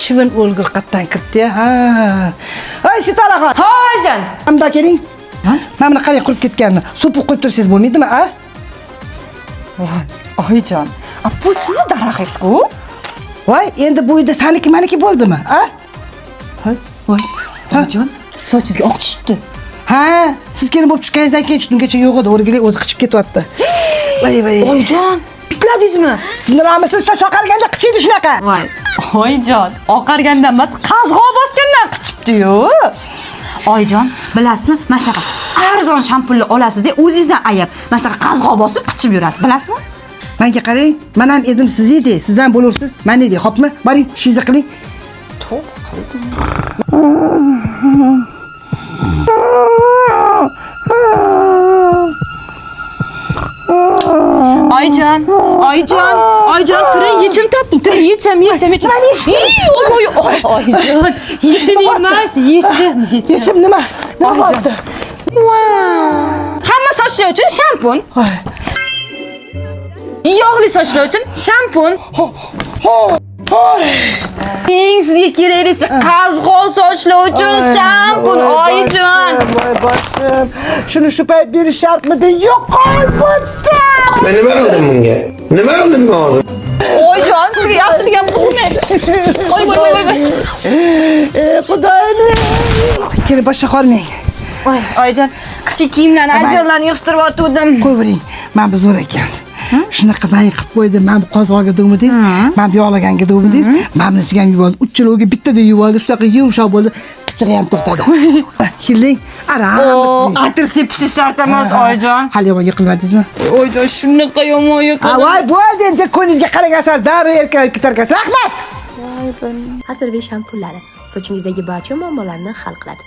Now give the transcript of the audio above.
Chivin o'lgur qatdan kiribdi ya. Ha. Ay, Sitoraxon. Ha, oyijon. Hamda keling. Mana buni qarang, qurib ketganini. So'piq qo'yib tursangiz bo'lmaydimi, a? Voy, oyijon. A, bu sizni daraxtingiz-ku. Voy, endi bu uyda saniki maniki bo'ldimi, a? Voy, oyijon, sochingizga oq tushibdi. Ha, siz kelin bo'lib tushganingizdan keyin ungacha yo'q edi, o'rgilay o'zi qichib ketyapti. Voy voy. Oyijon, pitladingizmi? Nimami, siz soch oqarganda qichiydi shunaqa. Voy, oyijon, oqargandan emas, qazg'oq bosgandan qichibdi-yu. Oyijon, bilasizmi, mana shunaqa arzon shampunni olasizda, o'zingizdan ayab, mana shunaqa qazg'oq bosib qichib yurasiz, bilasizmi? Menga qarang, men ham edim siz edi, siz ham bo'lursiz, men edi, xo'pmi? Boring, ishingizni qiling. Oyijon, oyijon, oyijon, turing, yechim topdim. Turing, yechim, yechim, yechim. Oy, oy, oy, oyijon, yechim emas, yechim, yechim. Yechim nima? Nima Oyijon. bo'ldi? Hamma sochlar uchun shampun. Voy. Yog'li sochlar uchun shampun. Eng sizga keraklisi qazg'oq sochlar uchun shampun, oyijon. Voy boshim. Shuni shu payt berish shartmidi? Yo'qol bo'pti. Men nima qildim bunga? Nima qildim men hozir? Oyijon, sizga yaxshilik ham qilmaydi. Voy, voy, voy, voy. Ey Xudoyim. Kelib boshqa qolmang. Voy, oyijon, qishki kiyimlarni, adyollarni yig'ishtirib otuvdim. Qo'yvering. Mana bu zo'r ekan. Shunaqa mayin qilib qo'ydi. Mana bu qozg'oga degmidingiz, mana bu yog'laganga degmidingiz, mana bunisiga ham yuvoldi. Uchaloviga bittada yuvoldi. Shunaqa yumshoq bo'ldi. Qichig'i ham to'xtadi. Keling, aram. O, atir sepishi shart emas, oyijon. Hali yomon yiqilmadingizmi? Oyijon, shunaqa yomon Ha, yiqildim. voy, bo'ldi, endi ko'nglingizga qarang asal, darrov erkalanib ketar ekansiz. Rahmat. Hasalbek shampunlari sochingizdagi barcha muammolarni hal qiladi.